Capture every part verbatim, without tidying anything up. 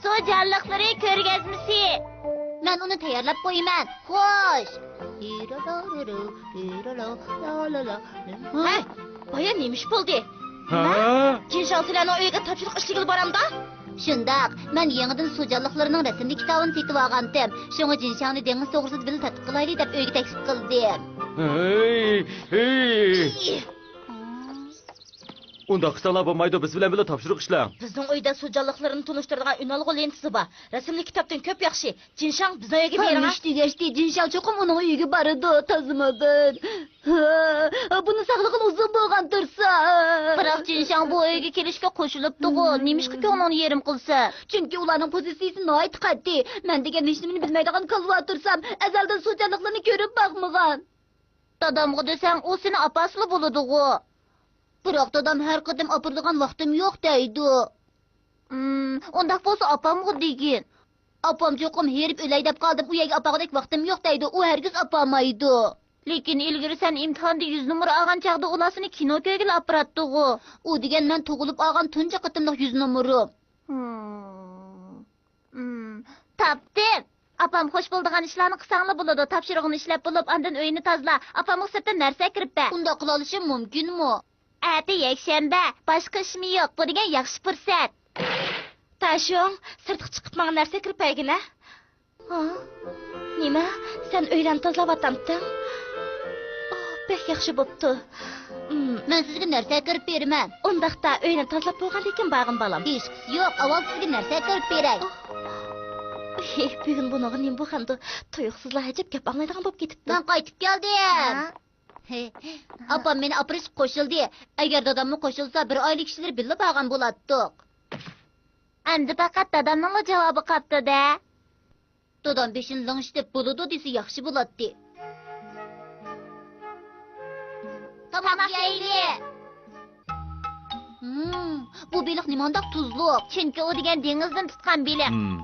سۇ جانلىقلىرى كۆرگەزمىسى. مەن ئۇنى تەييارلاپ قويىمەن. خوش. ھەي، بايا نېمە ئىش بولدى؟ ھە؟ نېمە؟ جىنشاڭ سىلەرنىڭ ئۆيىگە تاپشۇرۇق ئىشلىگىلى بارامدا؟ شۇنداق. مەن يېڭىدىن سۇ جانلىقلىرىنىڭ رەسىملىك كىتابىنى سېتىۋالغانتىم. شۇڭا جىنشاڭنى دېڭىز توغرىسىدا بىللە تەتقىق قىلايلى دەپ ئۆيگە تەكلىپ قىلدىم. ھەي، ھەي. ئۇنداق قىلساڭلار بولمايدۇ، بىز بىلەن بىللە تاپشۇرۇق ئىشلەڭ. بىزنىڭ ئۆيدە سۇ جانلىقلىرىنى تونۇشتۇرىدىغان ئۈنئالغۇ لېنتىسى بار. رەسىملىك كىتابتىن كۆپ ياخشى. جىنشاڭ، بىزنىڭ ئۆيگە بېرىڭ. تامىش تۈگەشتى، جىنشاڭ چوقۇم ئۇنىڭ ئۆيىگە بارىدۇ، تازىمۇ بىر. ھە، بۇنى ساقلىغىلى ئۇزۇن بولغان تۇرسا. بىراق جىنشاڭ بۇ ئۆيگە كېلىشكە قوشۇلۇپتىغۇ، نېمىشقا كۆڭلۈڭنى يېرىم قىلىسەن؟ چۈنكى ئۇلارنىڭ پوزىتسىيىسى ناھايىتى قەتئىي. مەن دېگەن ھېچنېمىنى بىلمەيدىغان كالۋا تۇرسام، ئەزەلدىن سۇ جانلىقلىرىنى كۆرۈپ باقمىغان. دادامغا دېسەڭ، ئۇ سېنى ئاپارسىلا بولىدىغۇ. بىراق دادام ھەر قېتىم ئاپىرىدىغان ۋاقتىم يوق دەيدۇ. ئۇم، ئۇنداق بولسا ئاپامغا دېگىن. ئاپام چوقۇم ھېرىپ ئۆلەي دەپ قالدىم، ئۇ يەرگە ئاپارغۇدەك ۋاقتىم يوق دەيدۇ، ئۇ ھەرگىز ئاپارمايدۇ. لېكىن ئىلگىرى سەن ئىمتىھاندا يۈز نومۇر ئالغان چاغدا ئۇلار سېنى كىنو كۆرگىلى ئاپىراتتىغۇ. ئۇ دېگەن مەن تۇغۇلۇپ ئالغان تۇنجى قېتىملىق يۈز نومۇرۇم. ھىم. ئۇم، تاپتىم. ئاپام خوش بولىدىغان ئىشلارنى قىلساڭلا بولىدۇ، تاپشۇرۇغىنى ئىشلەپ بولۇپ، ئاندىن ئۆينى تازىلا، ئاپامغا سىرتتىن نەرسە ئەكىرىپ بەر. ئۇنداق قىلالىشىم مۇمكىنمۇ؟ ئەتە يەكشەنبە، باشقا ئىشمۇ يوق، بۇ دېگەن ياخشى پۇرسەت. تاشۇڭ، سىرتقا چىقىپ ماڭا نەرسە ئەكىرىپ بەرگىنە. ھا؟ نېمە؟ سەن ئۆيلەرنى تازىلاۋاتامتىڭ؟ ئوھ، بەك ياخشى بوپتۇ. ئىم. مەن سىزگە نەرسە ئەكىرىپ بېرىمەن. ئۇنداقتا ئۆينى تازىلاپ بولغاندىن كېيىن بارغىن، بالام. ھېچقىسى يوق، ئاۋۋال سىزگە نەرسە ئەكىرىپ بېرەي. ئوھ. ئۇي، بۈگۈن بۇنىڭغا نېمە بولغاندۇ؟ تۇيۇقسىزلا ئەجەب گەپ ئاڭلايدىغان بولۇپ كېتىپتۇ. مەن قايتىپ كەلدىم. ھە؟ ئاپام مېنى ئاپىرىشقا قوشۇلدى. ئەگەر داداممۇ قوشۇلسا، بىر ئائىلە كىشىلىرى بىللە بارغان بولاتتۇق. ئەمدى پەقەت دادامنىڭلا جاۋابى قاپتۇ-دە. دادام بېشىنى لىڭشىتىپ، بولىدۇ دېسە ياخشى بولاتتى. تاماق يەيلى. ھىم، بۇ بېلىق نېمانداق تۇزلۇق. چۈنكى ئۇ دېگەن دېڭىزدىن تۇتقان بېلىق. ھىم.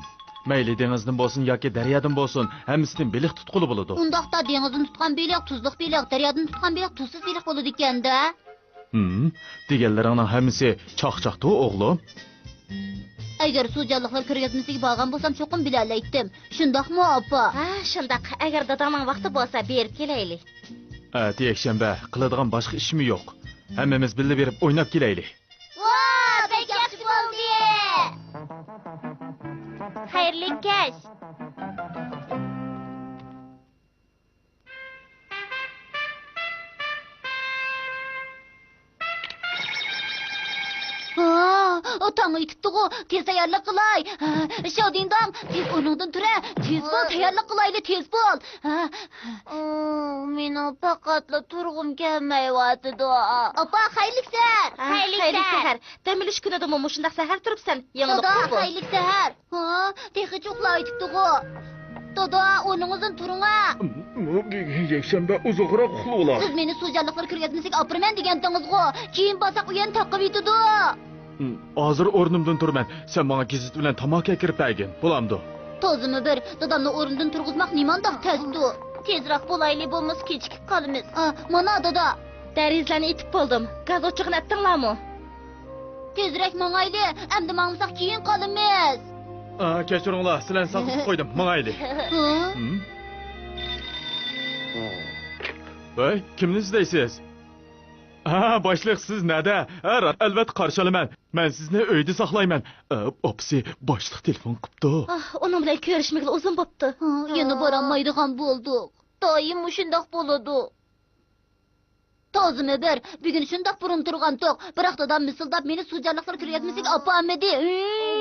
مەيلى دېڭىزدىن بولسۇن ياكى دەريادىن بولسۇن، ھەممىسىدىن بېلىق تۇتقىلى بولىدۇ. ئۇنداقتا دېڭىزدىن تۇتقان بېلىق تۇزلۇق بېلىق، دەريادىن تۇتقان بېلىق تۇزسىز بېلىق بولىدىكەن-دە. ھىم، دېگەنلىرىڭنىڭ ھەممىسى چاقچاقتۇ، ئوغلۇم. ئەگەر سۇ جانلىقلار كۆرگەزمىسىگە بارغان بولسام، چوقۇم بىلەلەيتتىم. شۇنداقمۇ، ئاپا؟ ھە، شۇنداق. ئەگەر داداڭنىڭ ۋاقتى بولسا، بېرىپ كېلەيلى. ئەتە يەكشەنبە، قىلىدىغان باشقا ئىشمۇ يوق. ھەممىمىز بىللە بېرىپ ئويناپ كېلەيلى. ۋا، بەك ياخشى بولدى! خەيرلىك كەچ! ھا، تاڭ ئېتىپتىغۇ، تېز تەييارلىق قىلاي. ھا، شاۋدىڭداڭ، تېز ئورنۇڭدىن تۇرە، تېز بول، تەييارلىق قىلايلى، تېز بول. ھا. ئۇ، مېنىڭ پەقەتلا تۇرغۇم كەلمەيۋاتىدۇ. ئاپا، خەيرلىك سەھەر. ھا، خەيرلىك سەھەر. دەم ئېلىش كۈنىدىمۇ مۇشۇنداق سەھەر تۇرۇپسەن؟ يېڭىلىقمۇ بۇ؟ خەيرلىك سەھەر. ھا، تېخىچە ئۇخلاۋېتىپتىغۇ. دادا، ئورنىڭىزدىن تۇرۇڭا. بۈگۈن يەكشەنبە، ئۇزۇنراق ئۇخلىۋالاي. سىز مېنى سۇ جانلىقلىرى كۆرگەزمىسىگە ئاپىرىمەن دېگەنتىڭىزغۇ. كېيىن بارساق ئۇ يەنە تاقىۋېتىدۇ. ھازىر ئورنۇمدىن تۇرىمەن. سەن ماڭا گېزىت بىلەن تاماكا ئەكىرىپ بەرگىن. بولامدۇ؟ تازىمۇ بىر، دادامنى ئورنىدىن تۇرغۇزماق نېمانداق تەستۇ. تېزراق بولايلى، بولمىسا كېچىكىپ قالىمىز. ئا، مانا دادا. دەرىزىلەرنى ئېتىپ بولدۇم. گاز ئوچىقىنى ئەتتىڭلارمۇ؟ تېزرەك ماڭايلى، ئەمدى ماڭمىساق كېيىن قالىمىز. ئا، كەچۈرۈڭلار، سىلەرنى ساقىتىپ قويدۇم، ماڭايلى. ھە؟ ھىم؟ ۋەي، كىمنى ئىزدەيسىز؟ ھە، باشلىق، سىز نەدە؟ ھە، را-، ئەلۋەتتە قارشى ئالىمەن. مەن سىزنى ئۆيدە ساقلايمەن. ئە، ئاپىسى، باشلىق تېلېفون قىپتۇ. ئاھ، ئۇنىڭ بىلەن كۆرۈشمىگىلى ئۇزۇن بوپتۇ. ھە، يەنە بارالمايدىغان بولدۇق. دائىم مۇشۇنداق بولىدۇ. تازىمۇ بىر، بۈگۈن شۇنداق بۇرۇن تۇرغانتۇق، بىراق دادام مىسىلداپ مېنى سۇ جانلىقلىرى كۆرگەزمىسىگە ئاپارمىدى.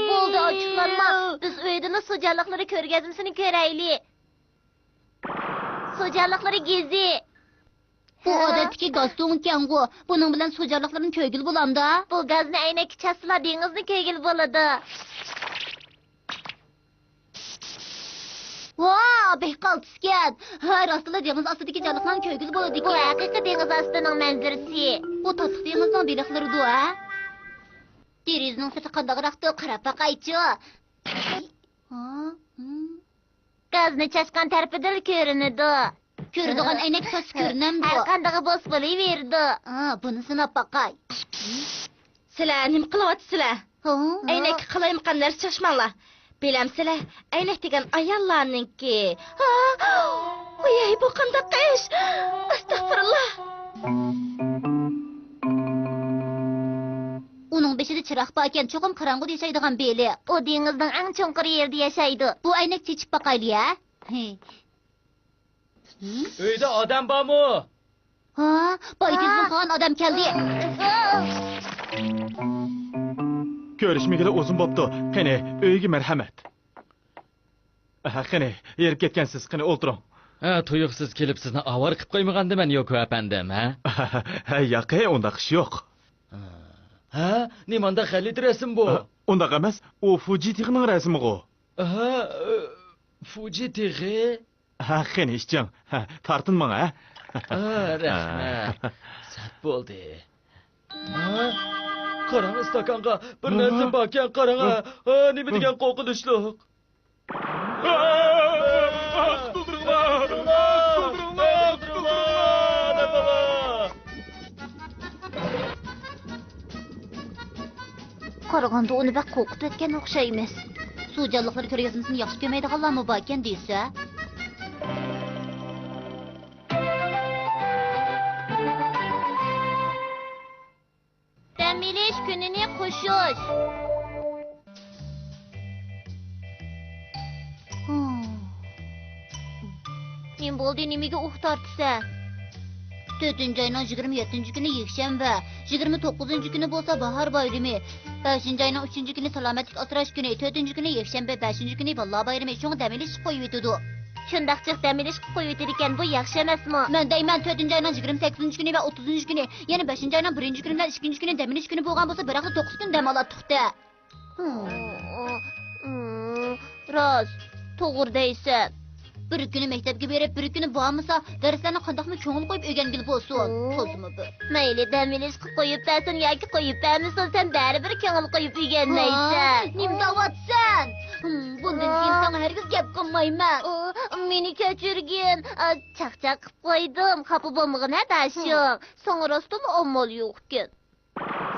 بولدى، ئاچچىقلانما. بىز ئۆيدىلا سۇ جانلىقلىرى كۆرگەزمىسىنى كۆرەيلى. سۇ جانلىقلىرى گېزى. بۇ ئادەتتىكى گاز تۇڭىكەنغۇ. بۇنىڭ بىلەن سۇ جانلىقلىرىنى كۆرگىلى بولامدا؟ بۇ گازنى ئەينەككە چاچسىلا، دېڭىزنى كۆرگىلى بولىدۇ. ۋا، بەك قالتىسكەن. ھە، راستلا دېڭىز ئاستىدىكى جانلىقلارنى كۆرگىلى بولىدىكەن. بۇ ھەقىقىي دېڭىز ئاستىنىڭ مەنزىرىسى. بۇ تاتلىق دېڭىزنىڭ بېلىقلىرىدۇ، ھە؟ دېرىزىنىڭ سىرتى قانداقراقتۇ، قاراپ باقايچۇ. ھا؟ ھىم. گازنى چاچقان تەرىپىدىلا كۆرۈنىدۇ. كۆرىدىغان ئەينەك چاچسا كۆرۈنەمدۇ؟ ھەر قاندىقى بولسا بولۇۋېرىدۇ. ھا، بۇنى سىناپ باقاي. سىلەر نېمە قىلىۋاتىسىلەر؟ ھا؟ ئەينەككە قالايمىقان نەرسە چاچماڭلار. بىلەمسىلە، ئەينەك دېگەن ئاياللارنىڭكى. ھا! ۋىيەي، بۇ قانداق ئىش؟ ئەستەغپۇرۇللا! ئۇنىڭ بېشىدا چىراغ باركەن، چوقۇم قاراڭغۇدا ياشايدىغان بېلىق. ئۇ دېڭىزنىڭ ئەڭ چوڭقۇر يېرىدە ياشايدۇ. بۇ ئەينەك چېچىپ باقايلى، ھە؟ ھى. ئۆيدە ئادەم بارمۇ؟ ھا، بايتىزدىن قالغان ئادەم كەلدى. كۆرۈشمىگىلى ئۇزۇن بوپتۇ. قېنى، ئۆيگە مەرھەمەت. ئەھە، قېنى، ھېرىپ كەتكەنسىز، قېنى، ئولتۇرۇڭ. ھە، تۇيۇقسىز كېلىپ سىزنى ئاۋارە قىلىپ قويمىغاندىمەن، يوكو ئەپەندىم، ھە؟ ھە، ياقى، ئۇنداق ئىش يوق. ھە، نېمانداق غەلىتە رەسىم بۇ؟ ئۇنداق ئەمەس، ئۇ فۇجى تېغىنىڭ رەسىمىغۇ. ھە، فۇجى تېغى؟ ھە، قېنى ئىچىڭ. ھە، تارتىنماڭ، ھە. ھە، رەھمەت. سەت بولدى. ھە؟ قاراڭ، ئىستاكانغا بىر نەرسە باركەن، قاراڭ، ھە. ھە، نېمە دېگەن قورقۇنچلۇق. قۇتۇلدۇرۇڭلار! قۇتۇلدۇرۇڭلار! قۇتۇلدۇرۇڭلار! قارىغاندا ئۇنى بەك قورقۇتۇۋەتكەن ئوخشايمىز. سۇ جانلىقلىرى كۆرگەزمىسىنى ياخشى كۆرمەيدىغانلارمۇ باركەن دېسە. دەم ئېلىش كۈنىنى قوشۇش. نېمە بولدى، نېمىگە ئۇھ تارتىسەن؟ تۆتىنچى ئاينىڭ يىگىرمە يەتتىنچى كۈنى يەكشەنبە، يىگىرمە توققۇزىنچى كۈنى بولسا باھار بايرىمى، بەشىنچى ئاينىڭ ئۈچىنچى كۈنى سالامەتلىك ئاسراش كۈنى، تۆتىنچى كۈنى يەكشەنبە، بەشىنچى كۈنى بالىلار بايرىمى، شۇڭا دەم ئېلىش قىلىپ قويۇۋېتىدۇ. شۇنداق جىق دەم ئېلىش قىلىپ قويۇۋېتىدىكەن، بۇ ياخشى ئەمەسمۇ؟ مەن دەيمەن، تۆتىنچى ئاينىڭ يىگىرمە سەككىزىنچى كۈنى ۋە ئوتتۇزىنچى كۈنى، يەنە بەشىنچى ئاينىڭ بىرىنچى كۈنى بىلەن ئىككىنچى كۈنى دەم ئېلىش كۈنى بولغان بولسا، بىراقلا توققۇز كۈن دەم ئالاتتۇق-دە. راست، توغرا دەيسەن. بىر كۈنى مەكتەپكە بېرىپ، بىر كۈنى بارمىسا، دەرسلەرنى قانداقمۇ كۆڭۈل قويۇپ ئۆگەنگىلى بولسۇن؟ تولىمۇ بىر. مەيلى، دەم ئېلىشقا قويۇپ بەرسۇن ياكى قويۇپ بەرمىسۇن، سەن بەرىبىر كۆڭۈل قويۇپ ئۆگەنمەيسەن. ھا؟ نېمە دەۋاتىسەن؟ ھىم، بۇندىن كېيىن ساڭا ھەرگىز گەپ قىلمايمەن. ئۇ، مېنى كەچۈرگىن. ئا، چاقچاق قىلىپ قويدۇم. خاپا بولمىغىن ھە، داشۇڭ. ساڭا راستتىنمۇ ئامال يوقكەن.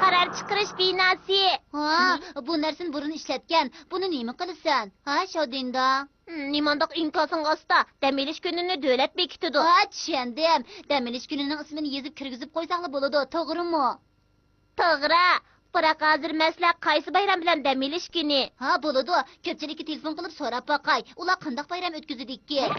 قارار چىقىرىش بىناسى. ھا، بۇ نەرسىنى بۇرۇن ئىشلەتكەن. بۇنى نېمە قىلىسەن؟ ھا، شاۋدىندا؟ ھىم، نېمانداق ئىنكاسىڭ ئاستا؟ دەم ئېلىش كۈنىنى دۆلەت بېكىتىدۇ. ھا، چۈشەندىم. دەم ئېلىش كۈنىنىڭ ئىسمىنى يېزىپ كىرگۈزۈپ قويساقلا بولىدۇ، توغرىمۇ؟ توغرا. بىراق ھازىر مەسىلە قايسى بايرام بىلەن دەم ئېلىش كۈنى؟ ھا، بولىدۇ. كۆپچىلىككە تېلېفون قىلىپ سوراپ باقاي، ئۇلار قانداق بايرام ئۆتكۈزىدىكىن؟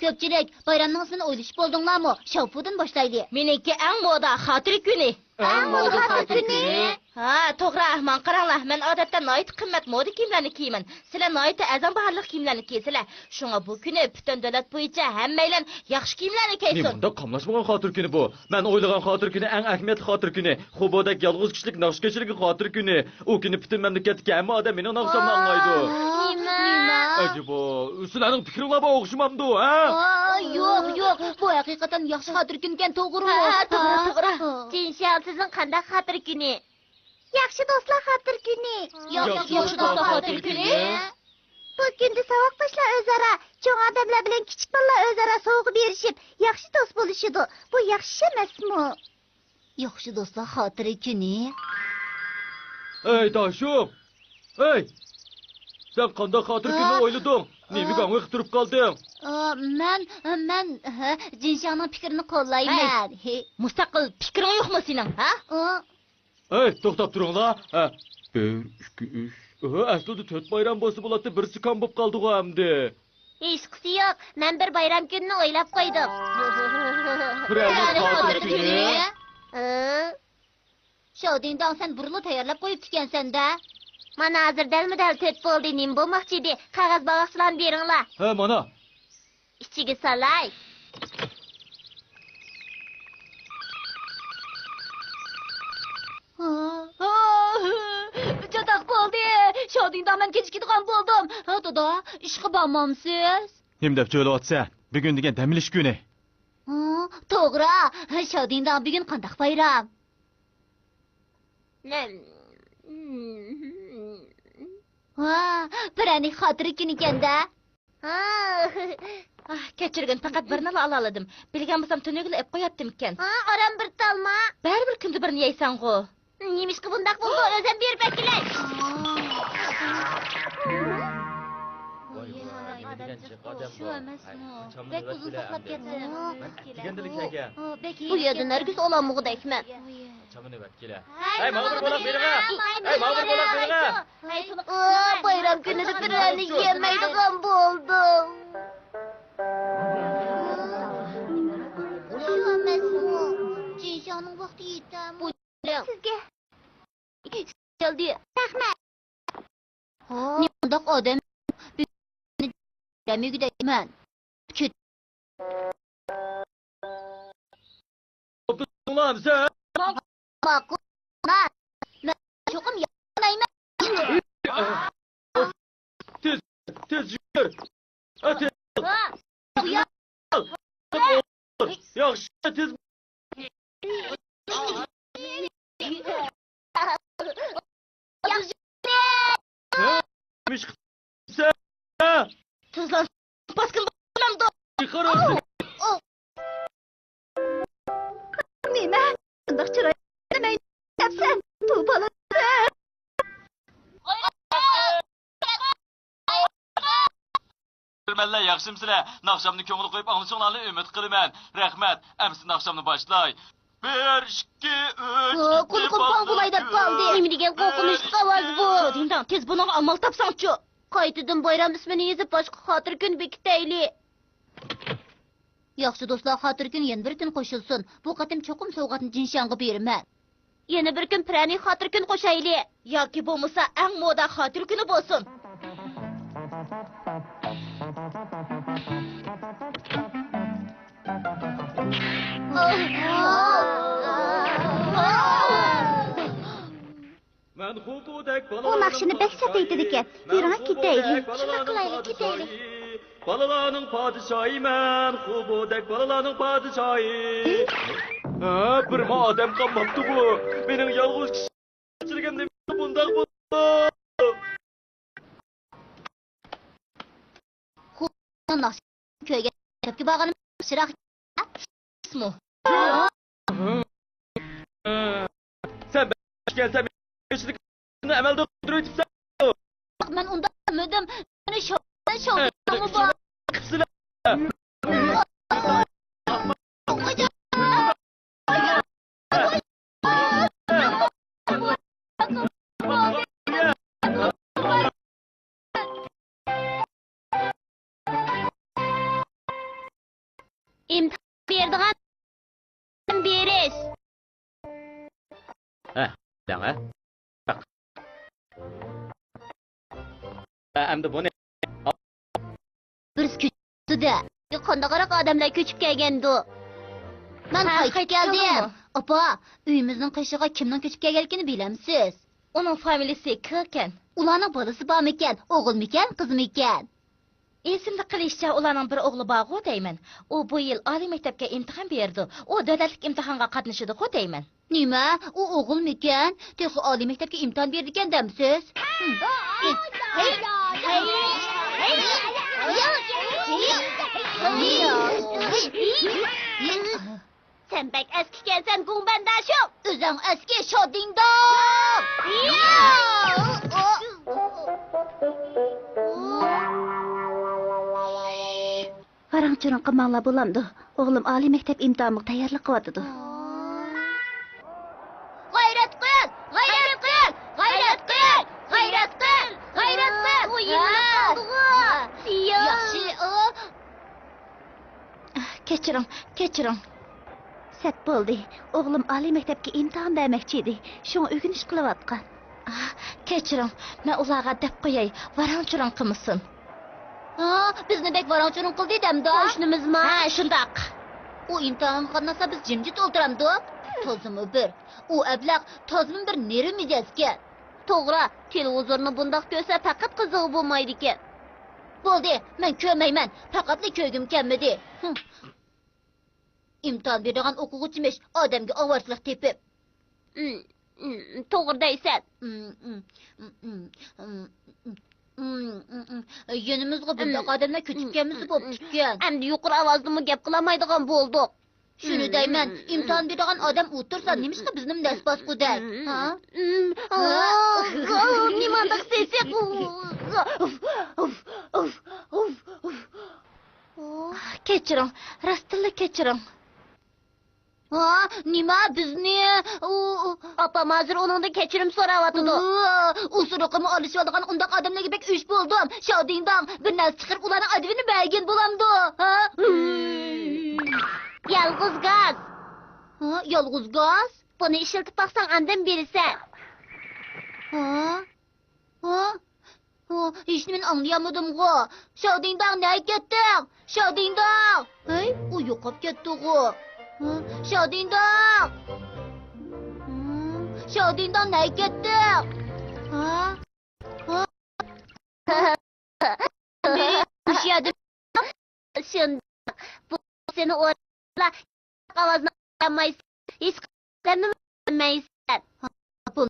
كۆپچىلىك، بايرامنىڭ ئىسمىنى ئويلىشىپ بولدۇڭلارمۇ؟ شاۋفۇدىن باشلايلى. مېنىڭكى ئەڭ مودا خاتىرە كۈنى. ئەڭ مودا خاتىرە كۈنى؟ ھا، توغرا. ماڭا قاراڭلار، مەن ئادەتتە ناھايىتى قىممەت مودا كىيىملەرنى كىيىمەن. سىلەر ناھايىتى ئەرزان باھالىق كىيىملەرنى كىيىسىلەر. شۇڭا بۇ كۈنى پۈتۈن دۆلەت بويىچە ھەممەيلەن ياخشى كىيىملەرنى كىيسۇن. نېمانداق قاملاشمىغان خاتىرە كۈنى بۇ؟ مەن ئويلىغان خاتىرە كۈنى ئەڭ ئەھمىيەتلىك خاتىرە كۈنى. خوبودەك يالغۇز كىشىلىك ناخشا كەچۈرگەن خاتىرە كۈنى. ئۇ كۈنى پۈتۈن مەملىكەتتىكى ھەممە ئادەم مېنىڭ ناخشامنى ئاڭلايدۇ. نېمە؟ ئەجەبا، سىلەرنىڭ پىكرىڭلار بار ئوخشىمامدۇ، ھە؟ ئا، يوق، يوق، بۇ ھەقىقەتەن ياخشى خاتىرە كۈنىكەن، توغرىمۇ؟ ھە، ھە، توغرا، ھە، توغرا. ھە. جىنشياڭ، سىزنىڭ قانداق خاتىرە كۈنى؟ ياخشى دوستلار خاتىرە كۈنى. ياخشى، ياخشى دوستلار خاتىرە كۈنى. بۇ كۈندە ساۋاقداشلار ئۆزئارا، چوڭ ئادەملەر بىلەن كىچىك بالىلار ئۆزئارا سوۋغا بېرىشىپ، ياخشى دوست بولۇشىدۇ. بۇ ياخشى ئىش ئەمەسمۇ؟ ياخشى دوستلار خاتىرە كۈنى. ئەي، داشۇم! ئەي! سەن قانداق خاتىرە كۈننى ئويلىدىڭ؟ نېمىگە ھاڭۋېقىپ تۇرۇپ قالدىڭ؟ ئا، مەن، مەن، ھە، جىنشياڭنىڭ پىكرىنى قوللايمەن. ھەي، مۇستەقىل پىكرىڭ يوقمۇ سېنىڭ، ھە؟ ئا. ھەي، توختاپ تۇرۇڭلار. ھە. بىر، ئىككى، ئۈچ. ئەسلىدە تۆت بايرام بولسا بولاتتى، بىرسى كام بولۇپ قالدىغۇ ئەمدى. ھېچقىسى يوق، مەن بىر بايرام كۈنىنى ئويلاپ قويدۇم. بىرەرنىڭ خاتىرە كۈنى؟ ھە؟ شاۋدىڭداڭ، سەن بۇرۇنلا تەييارلاپ قويۇپتىكەنسەن-دە. مانا ھازىر دەلمۇدەل تۆت بولدى، نېمە بولماقچى ئىدى؟ قەغەز باغاقچىلارنى بېرىڭلار. ھە، مانا. ئىچىگە سالاي. چاتاق بولدى. شاۋدىڭداڭ، مەن كېچىكىدىغان بولدۇم. ھە، دادا، ئىشقا بارمامسىز؟ نېمە دەپ چۆلىۋاتىسەن؟ بۈگۈن دېگەن دەم ئېلىش كۈنى. ھە، توغرا. شاۋدىڭداڭ، بۈگۈن قانداق بايرام؟ ۋا، پىرەنىك خاتىرە كۈنىكەن-دە. ھا. ئاھ، كەچۈرگىن، پەقەت بىرنىلا ئالالىدىم. بىلگەن بولسام تۈنۈگۈنلا ئېلىپ قوياتتىمكەن. ھا، ئاران بىر تالما. بەرىبىر كۈندە بىرنى يەيسەنغۇ. نېمىشقا بۇنداق بولدى؟ ئۆزۈم بېرىپ ئەكېلەي. ۋاي، ۋاي، نېمە دېگەن جىق ئادەم بۇ. شۇ ئەمەسمۇ؟ ھەي، بەك ئۇزۇن ساقلاپ كەتتىم. مەن دېگەندىلا كەلگەن. بۇ يەردىن ھەرگىز ئالالمىغۇدەكمەن. چامىنى ئەۋەتكىلە. ھەي، ماڭا بىر بولاق بېرىڭە. ھەي، ماڭا بىر بولاق بېرىڭە. ئا، بايرام كۈنىدە بىرەرنى يېيەلمەيدىغان بولدۇم. شۇ ئەمەسمۇ؟ جىنشاڭنىڭ ۋاقتى يېتەرمۇ؟ بۇ سىزگە. كەلدى. رەھمەت. نېمانداق ئادەم؟ بىرنى دەمىگۈدەكمەن. كېت. ماقۇل. مەن چوقۇم ياقلايمەن. تېز، تېز يۈر. ھە، تېز. ھە، ئۇيال. ياخشى، تېز. ياخشى. ھە؟ نېمە ئىش قىپسەن؟ ھە؟ تېزلان، پاسكىنا بولامدۇ؟ يىقىرىڭ. نېمە؟ قانداق چىراي؟ نېمە دەپسەن؟ بۇ بالىنى. كۆرۈرمەنلەر، ياخشىمۇسىلەر؟ ناخشامنى كۆڭۈل قويۇپ ئاڭلىشىڭلارنى ئۈمىد قىلىمەن. رەھمەت. ئەمىسە ناخشامنى باشلاي. بىر، ئىككى، ئۈچ. ھو، قۇلىقىم پاڭ بولاي دەپ قالدى. نېمە دېگەن قورقۇنچلۇق ئاۋاز بۇ؟ شادىنداڭ، تېز بۇنىڭغا ئامال تاپساڭچۇ. قايتىدىن بايرام ئىسمىنى يېزىپ، باشقا خاتىرە كۈن بېكىتەيلى. ياخشى دوستلار خاتىرە كۈن يەنە بىر كۈن قوشۇلسۇن. بۇ قېتىم چوقۇم سوۋغاتنى جىنشاڭغا بېرىمەن. يەنە بىر كۈن پىرەنى خاتىرە كۈن قوشايلى. ياكى بولمىسا ئەڭ مودا خاتىرە كۈنى بولسۇن. مەن خۇبۇدەك بالىلارنىڭ پادىشاھى. ئۇ ناخشىنى بەك سەت ئېيتىدىكەن. يۈرۈڭە كېتەيلى. شۇنداق قىلايلى، كېتەيلى. بالىلارنىڭ پادىشاھى مەن، خۇبۇدەك بالىلارنىڭ پادىشاھى. ھە، بىرمۇ ئادەم قالماپتۇ بۇ. مېنىڭ يالغۇز كىشىلىك ئەچۈرگەن نېمە بۇنداق بولدى؟ خۇدانىڭ ناخشىسىنى كۆرگەن مەكتەپكە بارغىنىم ياخشىراق ئەمەسمۇ؟ سەن بەش كەلسەم، يېشىللىكنى ئەمەلدە قىلدۇرۇۋېتىپسەن. مەن ئۇنداق دېمىدىم. مېنى شو-، شو-، قىپسىلە. ئىمتىھان بېرىدىغان بېرىش. ھە، دەڭە. ھە، ئەمدى بۇنى. بىرسى كۆچۈپتۇ-دە. قانداقراق ئادەملەر كۆچۈپ كەلگەندۇ؟ مەن ھە، قايتىپ قايتىپ كەلدىم. كەلدىڭمۇ؟ ئاپا، ئۆيىمىزنىڭ قېشىغا كىمنىڭ كۆچۈپ كەلگەنلىكىنى بىلەمسىز؟ ئۇنىڭ فامىلىسى كىلكەن. ئۇلارنىڭ بالىسى بارمىكەن؟ ئوغۇلمىكەن، قىزمىكەن؟ ئېسىمدە قېلىشىچە، ئۇلارنىڭ بىر ئوغلى بارغۇ دەيمەن. ئۇ بۇ يىل ئالىي مەكتەپكە ئىمتىھان بېرىدۇ. ئۇ دۆلەتلىك ئىمتىھانغا قاتنىشىدىغۇ دەيمەن. نېمە؟ ئۇ ئوغۇلمىكەن؟ تېخى ئالىي مەكتەپكە ئىمتىھان بېرىدىكەن دەمسىز؟ سەن بەك ئەسكىكەنسەن، گۇڭبەنداشۇ! ئۆزۈڭ ئەسكى، شادىڭداڭ! ۋاراڭ-چۇرۇڭ قىلماڭلار بولامدۇ؟ ئوغلۇم ئالىي مەكتەپ ئىمتىھانىغا تەييارلىق قىلىۋاتىدۇ. غەيرەت قىل! غەيرەت قىل! غەيرەت قىل! غەيرەت قىل! غەيرەت قىل! ئۇ يېنىپ قالدىغۇ! ياخشى، ئۇ. كەچۈرۈڭ، كەچۈرۈڭ. سەت بولدى. ئوغلۇم ئالىي مەكتەپكە ئىمتىھان بەرمەكچى ئىدى. شۇڭا ئۆگىنىش قىلىۋاتقان. ئاھ، كەچۈرۈڭ، مەن ئۇلارغا دەپ قوياي، ۋاراڭ-چۇرۇڭ قىلمىسۇن. ھا، بىزنى بەك ۋاراڭ-چۇرۇڭ قىلدى دەمدۇ؟ قوشنىمىزما؟ ھە، شۇنداق. ئۇ ئىمتىھانغا قاتناشسا، بىز جىمجىت ئولتۇرامدۇق؟ تازىمۇ بىر. ئۇ ئەبلەخ تازىمۇ بىر نېرى مىجەزكەن. توغرا، تېلېۋىزورنى بۇنداق كۆرسە، پەقەت قىزىغا بولمايدىكەن. بولدى، مەن كۆرمەيمەن، پەقەتلا كۆرگۈم كەلمىدى. ھىم. ئىمتىھان بېرىدىغان ئوقۇغۇچىمىش، ئادەمگە ئاۋارىچىلىك تېپىپ. ئىم، ئىم، توغرا دەيسەن. ئىم، ئىم، ئىم، ئىم، ئىم، ئىم. يېنىمىزغا بۇنداق ئادەملەر كۆچۈپ كەلمىسە بوپتىكەن. ئەمدى يۇقىرى ئاۋازدىمۇ گەپ قىلالمايدىغان بولدۇق. شۇنى دەيمەن، ئىمتىھان بېرىدىغان ئادەم ئولتۇرسا، نېمىشقا بىزنىمۇ دەس باسقۇدەك؟ ھە؟ نېمانداق سېسىق! كەچۈرۈڭ، راستتىنلا كەچۈرۈڭ. ھا، نېمە، بىزنى؟ ئۇ، ئۇ، ئاپام ھازىر ئۇنىڭدىن كەچۈرۈم سوراۋاتىدۇ. ئۇ، ئۇسرۇقىمۇ ئارىلىشىۋالىدىغان ئۇنداق ئادەملەرگە بەك ئۆچ بولدۇم. شاۋدىڭداڭ، بىر نەرسە چىقىرىپ ئۇلارنىڭ ئەدىپىنى بەرگىن بولامدۇ؟ ھە؟ يالغۇز گاز. ھە، يالغۇز گاز؟ بۇنى ئىشلىتىپ باقساڭ ئاندىن بىلىسەن. ھە؟ ھە؟ ھە، ھېچنېمىنى ئاڭلىيالمىدىمغۇ. شاۋدىڭداڭ، نەگە كەتتىڭ؟ شاۋدىڭداڭ! ھەي، ئۇ يوقاپ كەتتىغۇ. ھە؟ شاۋدىڭداڭ! ھە؟ شاۋدىڭداڭ، نەگە كەتتىڭ؟ ھە؟ ھە؟ مۇشۇ يەردە شۇنداق. بۇ سېنى ئورۇنلا ئاۋازنى ئاڭلىيالمايسەن. ھېچقانداقنى بىلمەيسەن. بۇ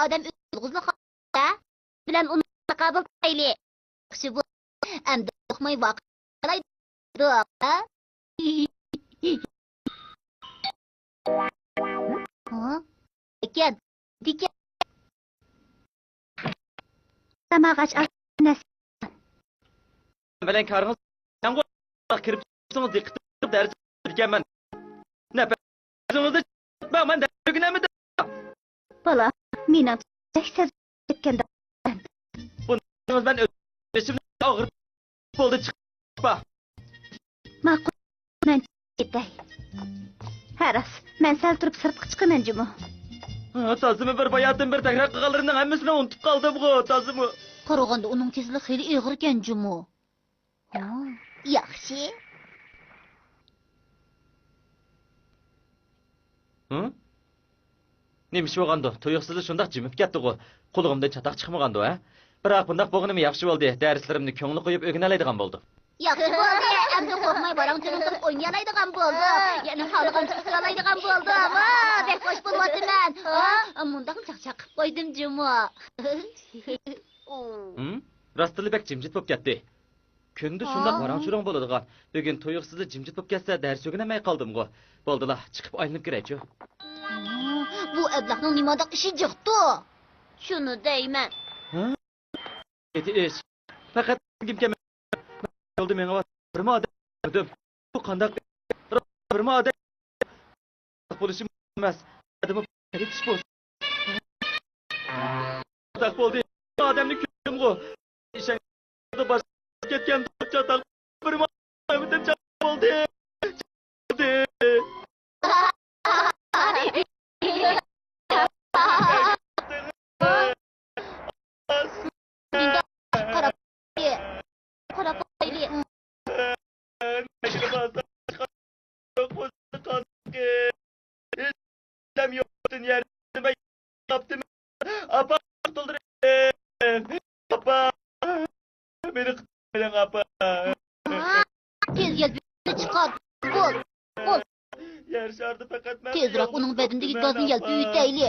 ئادەم يالغۇزلا قالدى. بىلەن ئۇنى تاقابىل تۇرايلى. ياخشى بۇ. ئەمدى قورقماي ۋاقىت تالايدۇق، ھە؟ ھە؟ ئىكەن، دىكەن. ساماغاچ ئال-، نەس-، بىلەن كارىڭىز ياڭغۇ كىرىپ تۇرسىڭىز دىققىتىڭىز دەرس ئىكەنمەن. نەپەسىڭىزنى چىقماڭ، مەن دەرس ئۆگىنەمدىم. بالا، مېنىڭ بەك سەل چەككەندە. بۇنىڭىز مەن ئۆز بېشىمنى ئاغرىتىپ بولدى، چىقىپ. ماقۇل، مەن كېتەي. ھە، راست، مەن سەل تۇرۇپ سىرتقا چىقىمەن جۇمۇ. ھە، تازىمۇ بىر باياتىن بىر تەكرار قىلغانلىرىمنىڭ ھەممىسىنى ئۇنتۇپ قالدىمغۇ، تازىمۇ. قارىغاندا ئۇنىڭ كېسىلى خېلى ئېغىركەن جۇمۇ. ھە، ياخشى. ھە؟ نېمە ئىش بولغاندۇ؟ تۇيۇقسىزلا شۇنداق جىمىپ كەتتىغۇ. قۇلىقىمدىن چاتاق چىقمىغاندۇ، ھە؟ بىراق بۇنداق بولغىنىمۇ ياخشى بولدى. دەرسلىرىمنى كۆڭۈل قويۇپ ئۆگىنەلەيدىغان بولدۇم. ياخشى بولدى. ئەمدى قورقماي ۋاراڭ-چۇرۇڭ قىلىپ ئوينىيالايدىغان بولدۇم. يەنە خالىغانچە ئۇسسىلالايدىغان بولدۇم. ۋا، بەك خوش بولۇۋاتىمەن. ھە؟ مۇنداقمۇ چاقچاق قىلىپ قويدۇم جۇمۇ. ھىم؟ راستتىنلا بەك جىمجىت بولۇپ كەتتى. كۈندە شۇنداق ھا؟ ۋاراڭ-چۇرۇڭ بولىدىغان. بۈگۈن تۇيۇقسىزلا جىمجىت بولۇپ كەتسە، دەرس ئۆگىنەلمەي قالدىمغۇ. بولدىلا، چىقىپ ئايلىنىپ كىرەيچۇ. بۇ ئەبلەخنىڭ نېمانداق ئىشى جىقتۇ؟ شۇنى دەيمەن. ھە؟ ئېتى ئىش. پەقەت كىم كەم يولدا مېڭىۋاتىدۇ. بىرمۇ ئادەم كۆردۈم. بۇ قانداق بىرمۇ ئادەم بولۇشى ئەمەس. ئادەممۇ كېتىش بولسا. چاتاق بولدى. ئادەمنى كۆردۈمغۇ. ئىشەڭدە باش كەتكەن چاتاق. بىرمۇ ئادەم چاتاق بولدى. قاراپ، قاراپ باقايلى. ئاپا، ئاپا، مېنى قۇتقۇزۇڭ، ئاپا. ھا، تېز يەلپۈينى چىقار. بول، بول. يەر شارىدا پەقەت مەن تېزراق ئۇنىڭ بەدىنىدىكى گازنى يەلپۈيتەيلى.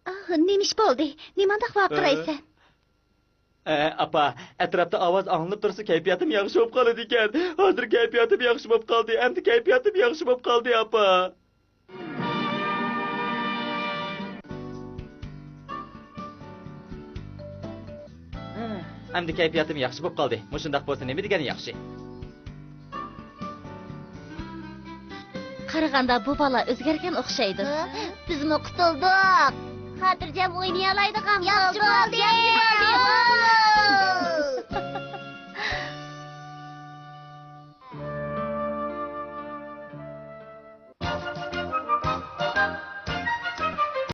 ئاھ، نېمە ئىش بولدى؟ نېمانداق ۋارقىرايسەن؟ ئە، ئاپا، ئەتراپتا ئاۋاز ئاڭلىنىپ تۇرسا كەيپىياتىم ياخشى بولۇپ قالىدىكەن. ھازىر كەيپىياتىم ياخشى بولۇپ قالدى. ئەمدى كەيپىياتىم ياخشى بولۇپ قالدى، ئاپا. ئەمدى كەيپىياتىم ياخشى بولۇپ قالدى. مۇشۇنداق بولسا نېمە دېگەن ياخشى. قارىغاندا بۇ بالا ئۆزگەرگەن ئوخشايدۇ. ھە؟ بىزمۇ قۇتۇلدۇق. خاتىرجەم ئوينىيالايدىغان ياخشى بولدۇق. بولدى. ياخشى بولدى.